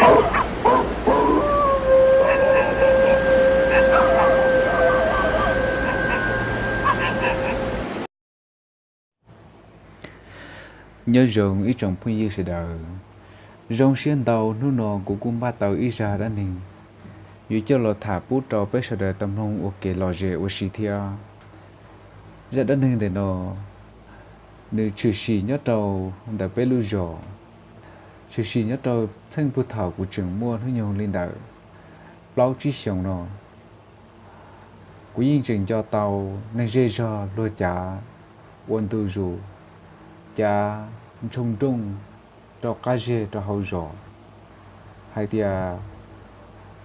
Nyob zoo ib tsoom phooj ywg sawv daws, zoo siab ntau hnub no kuv kuj npaj tau ib zaj dab neeg yuav coj los tham pub rau peb sawv daws tau mloog ua kev lom zem ua si thiab. Zaj dab neeg ntawm no nws tshwm sim nyob rau ntawm peb lub zos, tshwm sim nyob rau txheej puag thaum kuv tseem muaj hnub nyoog li ntawm plaub tsib xyoos no. Kuv yeej tseem nco tau neeg zej zog luag cav ua ntu zus, cav ntshoo nrooj rau qab zej rau hauv zos hais tias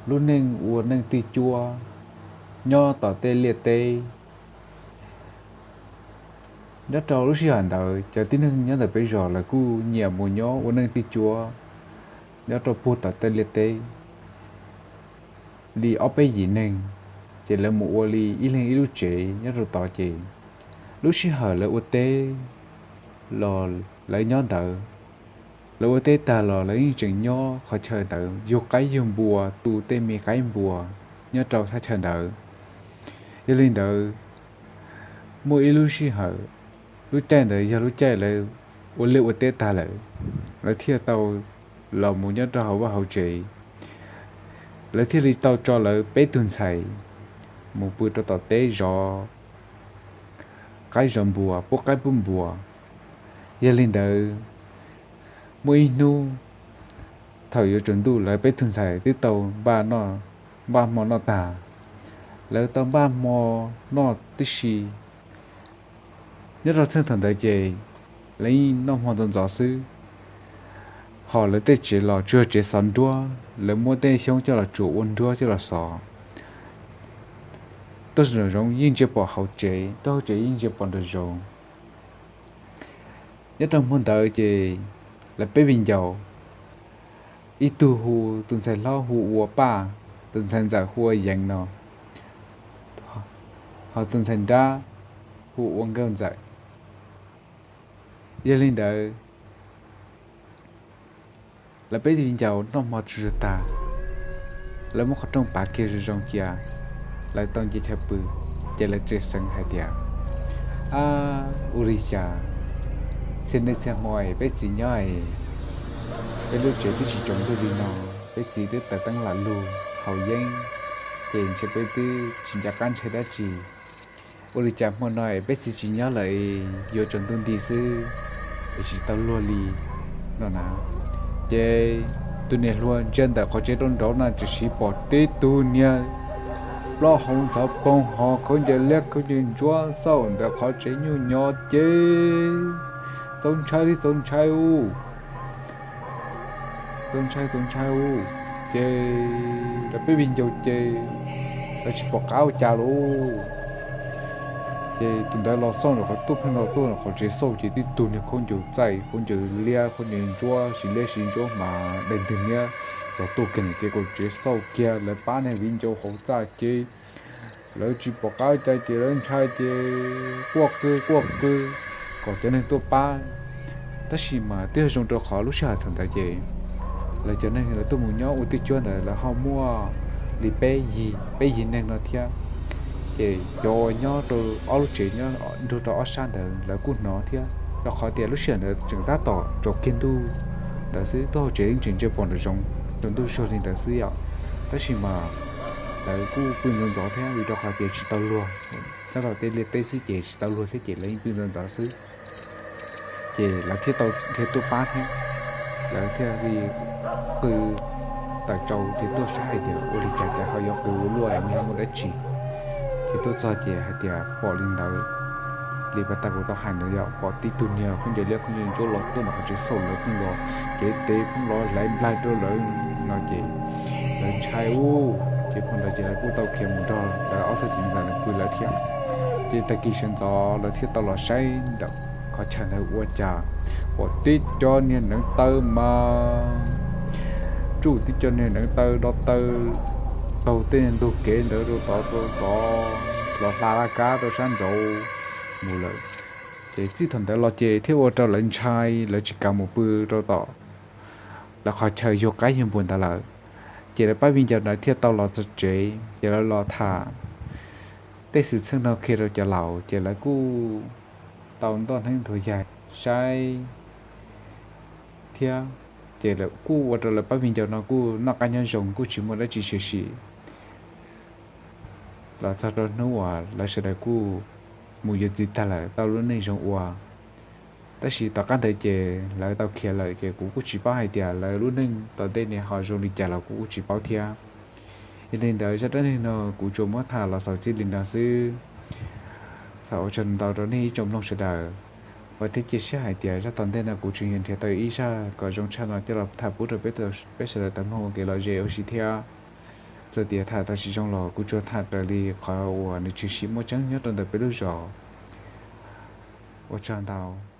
lub neej ua neej tij cuab nyob tom tej liaj teb. Nyob rau lub sij hawm ntawd cov tib neeg nyob ntawm peb zos lawv kuj nyiam mus nyob ua neej tij cuab nyob rau puag tom tej liaj teb li ob peb yim neeg, ces lawv mus ua li ib leeg ib lub tsev nyob rau tod ces lub sij hawm lawv ua teb los lawv nyob ntawd, lawv ua teb tag los lawv yeej tseem nyob qhov chaw ntawd yug qaib yug npua, tu tej me qaib npua nyob rau thaj chaw ntawd. Yog li ntawd, muaj ib lub sij hawm, lub caij ntawd yog lub caij lawv ua liaj ua teb tag lawm, lawv thiaj tau los mus nyob rau hauv vaj hauv tsev. Lawv thiaj li tau tso lawv peb tug ntxhais mus pw rau tom teb zov qaib zov npua, pub qaib pub npua. Yog li ntawd, muaj ib hnub thaum yuav tsaus ntuj lawv peb tug ntxhais twb tau npaj hmo noj tag. Lawv tau npaj hmo noj tib si. Nyob rau txheej thaum ntawd ces lawv yeej noj hmo ntxov ntxov xwb, hos lawv tej tsev los tsuas yog tsev xov nruab, lawv muab tej xyoob coj los tsuam ua nruab coj los xov. Tuaj nraum zoov yeej ntsia pom hauv tsev, tuaj hauv tsev yeej ntsia pom nraum zoov. Nyob rau hmo ntawd ces lawv peb viv ncaus, ib tug hu, tus ntxhais hlob hu ua Paj, tus ntxhais ntxawm hu ua Yeev no, hos tus ntxhais nrab hu ua Nkauj Ntxawm. Yog li ntawd, lawv peb viv ncaus noj hmo tsuag tsuag tag, lawv muab qhov rooj pav kiag zoo zoo cia, lawv tau nce chaw pw, ces lawv tseem xeev hais tias, Ab, ua li cas txhia hnub txhia hmo es peb txiv nyob es peb lub tsev twb tsis tsaus ntuj li no, peb txiv twb taws teeb lam lug haus yeeb, ces ntshe peb twb tsis nco qab ntshai dab tsi. Ua li cas hmo no es peb txiv tsis nyob lawm, yuav tsaus ntuj nti xwb es tsis tau luag li no na. Ces tus niam hluas ntsia ntawm qhov tsev rau nraud na tseem siv pom tib tug niag plaub hau ntxhov poog hos khaub ncaws liab khaub ncaws ntsuab xauj ntawm qhov tsev nyuj nyo ces txaus ntshai li txaus ntshai u, txaus ntshai txaus ntshai u. Ces lawv peb viv ncaus ces lawv tsis pom qab ua cas lauj. Ces tus ntawd los xauj ntawm qhov tuaj pheej los tuaj ntawm qhov tsev xauj ces tib tug niag khaub ncaws txaij khaub ncaws liab khaub ncaws ntsuab siv liab siv ntsuab mas daim ntwg niab los tuaj kiag ntawm ces kaum tsev xauj kiag lawv pab niag viv ncaus hauv txaj ces lawv tsis pom qab ua cas ces lawv ntshai ces quaj qw quaj qw kom cov neeg tuaj pab. Tab sis mas twb yog zoo rau qhov lub sij hawm thaum ntawd ces lawv cov neeg lawv tuaj mus nyob ua tij cuab ntawd lawv ho muaj li peb yig peb yig neeg no thiab. Ces cov uas nyob rau ob lub tsev nyob nrug rau ob sab ntawd lawv kuj hnov thiab, rau qhov tias lub sij hawm ntawd tseem tab tom tsaus kiag ntuj ntawd xwb, tuaj hauv tsev yeej tseem ntsia pom nraum zoov rau ntuj zuag li ntawd xwb yom. Tab sis mas lawv kuj pw ntxov ntxov thiab vim rau qhov tias tsis tau luag, nyob rau tej liaj teb xwb ces tsis tau luag thiab ces lawv yeej pw ntxov ntxov xwb. Ces lawv thiaj tau nrhiav tuaj pab thiab, lawv thiaj li qw tawm tsau nrhiav tuaj saib hais tias ua li cas cas ho yuav qw ua luaj es muaj dab tsi. Ces tuaj txog ces hais tias pom li ntawd li pas tas kuv tau hais ntawd yom, pom tib tug niag khaub ncaws liab khaub ncaws ntsuab los tuaj ntawm qhov tsev xauj lawv pheej los cev tes pheej los hlais nplaig rau lawv no ces lawv ntshai ub. Ces pheej ntawd ces lawv kuj tau khiav mus nrog lawv ob tug txiv ntxawm pw lawv thiab. Ces tag kis sawv ntxov lawv thiaj tau los saib ntawm qhov chaw ntawd ua cas, pom tib co niag neev taw mas tsuj tib co niag neev taw do taw taug tej ntug kev ntawd rau tod rau tod los hla laj kab rau sab nraud mus lawm. Ces txij thaum ntawd los ces thiaj ua rau lawv ntshai, lawv tsis kam mus pw rau tom lawv qhov chaw yug qaib yug npua ntawd lawm. Ces lawv pab viv ncaus ntawd thiaj tau los txog tsev, ces lawv los tham tej xwm txheej no qhia rau cov laus, ces lawv kuj tau ntoj hneev nthuav yaig saib thiab. Ces kuj ua rau lawv pab viv ncaus no kuj noj qab nyob zoo, kuj tsis muaj dab tsi tshwm sim. Los txog rau hnub uas lawv sawv daws kuj mus yuav txiv tag lawm, tau lub neej zoo ua. Tab sis tom qab ntawd ces lawv tau khiav lawm, ces kuv kuj tsis paub hais tias lawv lub neej tom ntej ne ho zoo li cas los kuv kuj tsis paub thiab. Yog li ntawd zaj dab neeg no kuv tsuas muab tham los xaus txij li no xwb. Thov ua tsaug ntau rau nej ib tsoom mloog sawv daws, thiab cia siab hais tias zaj tom ntej no kuv tseem yuav nrhiav tau ib zaj kom zoo tshaj no coj los tham pub rau peb sawv daws tau mloog ua kev lom zem ua si thiab. Txawm tias tham tau tsis zoo los kuv tsuas tham raws li qhov uas nws tshwm sim muaj tseeb nyob rau ntawm peb lub zos. Ua tsaug ntau.